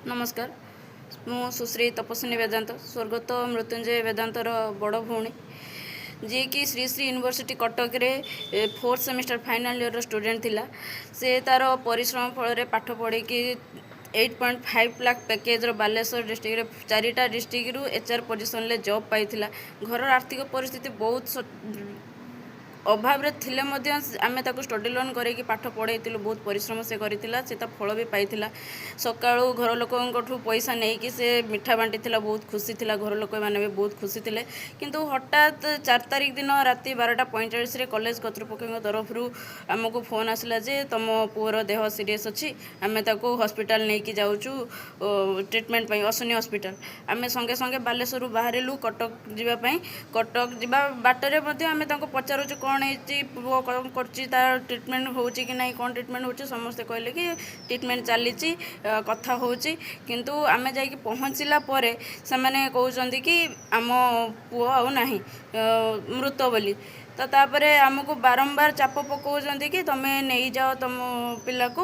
ନମସ୍କାର, ମୁଁ ସୁଶ୍ରୀ ତପସ୍ୱିନୀ ବେଦାନ୍ତ, ସ୍ୱର୍ଗତ ମୃତ୍ୟୁଞ୍ଜୟ ବେଦାନ୍ତର ବଡ଼ ଭଉଣୀ, ଯିଏକି ଶ୍ରୀ ଶ୍ରୀ ୟୁନିଭର୍ସିଟି କଟକରେ ଫୋର୍ଥ ସେମିଷ୍ଟର ଫାଇନାଲ୍ ଇୟର୍ର ଷ୍ଟୁଡେଣ୍ଟ ଥିଲା। ସେ ତା'ର ପରିଶ୍ରମ ଫଳରେ ପାଠ ପଢ଼ିକି 8.5 ଲାଖ ପ୍ୟାକେଜ୍ର ବାଲେଶ୍ୱର ଡିଷ୍ଟ୍ରିକ୍ଟରେ ଚାରିଟା ଡିଷ୍ଟ୍ରିକ୍ଟରୁ ଏଚ୍ ଆର୍ ପୋଜିସନ୍ରେ ଜବ୍ ପାଇଥିଲା। ଘରର ଆର୍ଥିକ ପରିସ୍ଥିତି ବହୁତ ଅଭାବରେ ଥିଲେ ମଧ୍ୟ ଆମେ ତାକୁ ଷ୍ଟଡ଼ି ଲୋନ୍ କରେଇକି ପାଠ ପଢ଼େଇଥିଲୁ। ବହୁତ ପରିଶ୍ରମ ସେ କରିଥିଲା, ସେ ତା ଫଳ ବି ପାଇଥିଲା। ସକାଳୁ ଘର ଲୋକଙ୍କଠୁ ପଇସା ନେଇକି ସେ ମିଠା ବାଣ୍ଟିଥିଲା, ବହୁତ ଖୁସି ଥିଲା। ଘର ଲୋକମାନେ ବି ବହୁତ ଖୁସି ଥିଲେ। କିନ୍ତୁ ହଠାତ୍ 4 ତାରିଖ ଦିନ ରାତି 12ଟା 45ରେ କଲେଜ କର୍ତ୍ତୃପକ୍ଷଙ୍କ ତରଫରୁ ଆମକୁ ଫୋନ୍ ଆସିଲା ଯେ ତୁମ ପୁଅର ଦେହ ସିରିୟସ୍ ଅଛି, ଆମେ ତାକୁ ହସ୍ପିଟାଲ ନେଇକି ଯାଉଛୁ ଟ୍ରିଟମେଣ୍ଟ ପାଇଁ, ଅଶ୍ୱିନୀ ହସ୍ପିଟାଲ। ଆମେ ସଙ୍ଗେ ସଙ୍ଗେ ବାଲେଶ୍ୱରରୁ ବାହାରିଲୁ କଟକ ଯିବା ପାଇଁ। କଟକ ଯିବା ବାଟରେ ମଧ୍ୟ ଆମେ ତାଙ୍କୁ ପଚାରୁଛୁ, କ'ଣ ହେଇଛି, ପୁଅ କ'ଣ କରୁଛି, ତାର ଟ୍ରିଟମେଣ୍ଟ ହେଉଛି କି ନାହିଁ, କ'ଣ ଟ୍ରିଟମେଣ୍ଟ ହେଉଛି? ସମସ୍ତେ କହିଲେ କି ଟ୍ରିଟମେଣ୍ଟ ଚାଲିଛି, କଥା ହେଉଛି। କିନ୍ତୁ ଆମେ ଯାଇକି ପହଞ୍ଚିଲା ପରେ ସେମାନେ କହୁଛନ୍ତି କି ଆମ ପୁଅ ଆଉ ନାହିଁ, ମୃତ ବୋଲି। ତ ତାପରେ ଆମକୁ ବାରମ୍ବାର ଚାପ ପକାଉଛନ୍ତି କି ତୁମେ ନେଇଯାଅ ତୁମ ପିଲାକୁ,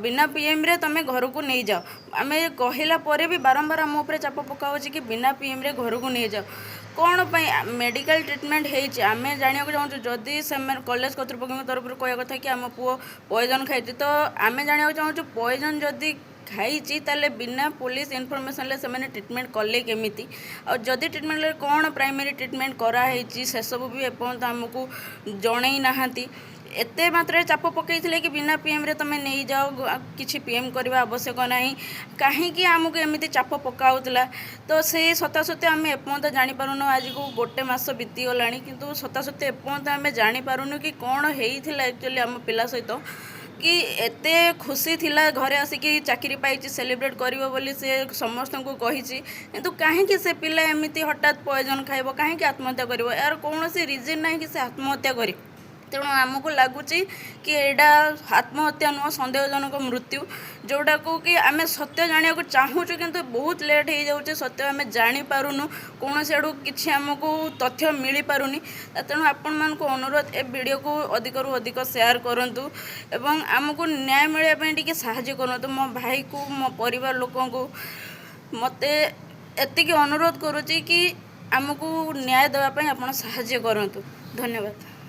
ବିନା ପିଏମ୍ରେ ତୁମେ ଘରକୁ ନେଇଯାଅ। ଆମେ କହିଲା ପରେ ବି ବାରମ୍ବାର ଆମ ଉପରେ ଚାପ ପକାଉଛି କି ବିନା ପିଏମ୍ରେ ଘରକୁ ନେଇଯାଅ। କ'ଣ ପାଇଁ ମେଡ଼ିକାଲ ଟ୍ରିଟମେଣ୍ଟ ହେଇଛି, ଆମେ ଜାଣିବାକୁ ଚାହୁଁଛୁ। ଯଦି ସେମାନେ କଲେଜ କର୍ତ୍ତୃପକ୍ଷଙ୍କ ତରଫରୁ କହିବା କଥା କି ଆମ ପୁଅ ପଏଜନ୍ ଖାଇଛି, ତ ଆମେ ଜାଣିବାକୁ ଚାହୁଁଛୁ, ପଏଜନ୍ ଯଦି ଖାଇଛି ତାହେଲେ ବିନା ପୋଲିସ ଇନଫର୍ମେସନରେ ସେମାନେ ଟ୍ରିଟମେଣ୍ଟ କଲେ କେମିତି? ଆଉ ଯଦି ଟ୍ରିଟମେଣ୍ଟ, କ'ଣ ପ୍ରାଇମେରୀ ଟ୍ରିଟମେଣ୍ଟ କରାହେଇଛି, ସେସବୁ ବି ଏପର୍ଯ୍ୟନ୍ତ ଆମକୁ ଜଣେଇ ନାହାନ୍ତି। ଏତେ ମାତ୍ରାରେ ଚାପ ପକାଇଥିଲେ କି ବିନା ପିଏମ୍ରେ ତୁମେ ନେଇଯାଅ, କିଛି ପିଏମ୍ କରିବା ଆବଶ୍ୟକ ନାହିଁ। କାହିଁକି ଆମକୁ ଏମିତି ଚାପ ପକାଉଥିଲା, ତ ସେଇ ସତ୍ୟାସତ୍ୟ ଆମେ ଏପର୍ଯ୍ୟନ୍ତ ଜାଣିପାରୁନୁ। ଆଜିକୁ ଗୋଟେ ମାସ ବିତିଗଲାଣି, କିନ୍ତୁ ସତ୍ୟାସତ୍ୟ ଏପର୍ଯ୍ୟନ୍ତ ଆମେ ଜାଣିପାରୁନୁ କି କ'ଣ ହେଇଥିଲା ଆକ୍ଚୁଆଲି ଆମ ପିଲା ସହିତ, କି ଏତେ ଖୁସି ଥିଲା, ଘରେ ଆସିକି ଚାକିରି ପାଇଛି, ସେଲିବ୍ରେଟ୍ କରିବ ବୋଲି ସେ ସମସ୍ତଙ୍କୁ କହିଛି। କିନ୍ତୁ କାହିଁକି ସେ ପିଲା ଏମିତି ହଠାତ୍ ପଏଜନ୍ ଖାଇବ? କାହିଁକି ଆତ୍ମହତ୍ୟା କରିବ? ଏହାର କୌଣସି ରିଜନ୍ ନାହିଁ କି ସେ ଆତ୍ମହତ୍ୟା କରିବ। ତେଣୁ ଆମକୁ ଲାଗୁଛି କି ଏଇଟା ଆତ୍ମହତ୍ୟା ନୁହଁ, ସନ୍ଦେହଜନକ ମୃତ୍ୟୁ, ଯେଉଁଟାକୁ କି ଆମେ ସତ୍ୟ ଜାଣିବାକୁ ଚାହୁଁଛୁ, କିନ୍ତୁ ବହୁତ ଲେଟ୍ ହେଇଯାଉଛି। ସତ୍ୟ ଆମେ ଜାଣିପାରୁନୁ, କୌଣସି ଆଡ଼ୁ କିଛି ଆମକୁ ତଥ୍ୟ ମିଳିପାରୁନି। ତେଣୁ ଆପଣମାନଙ୍କୁ ଅନୁରୋଧ, ଏ ଭିଡ଼ିଓକୁ ଅଧିକରୁ ଅଧିକ ସେୟାର କରନ୍ତୁ ଏବଂ ଆମକୁ ନ୍ୟାୟ ମିଳିବା ପାଇଁ ଟିକେ ସାହାଯ୍ୟ କରନ୍ତୁ, ମୋ ଭାଇକୁ, ମୋ ପରିବାର ଲୋକଙ୍କୁ। ମୋତେ ଏତିକି ଅନୁରୋଧ କରୁଛି କି ଆମକୁ ନ୍ୟାୟ ଦେବା ପାଇଁ ଆପଣ ସାହାଯ୍ୟ କରନ୍ତୁ। ଧନ୍ୟବାଦ।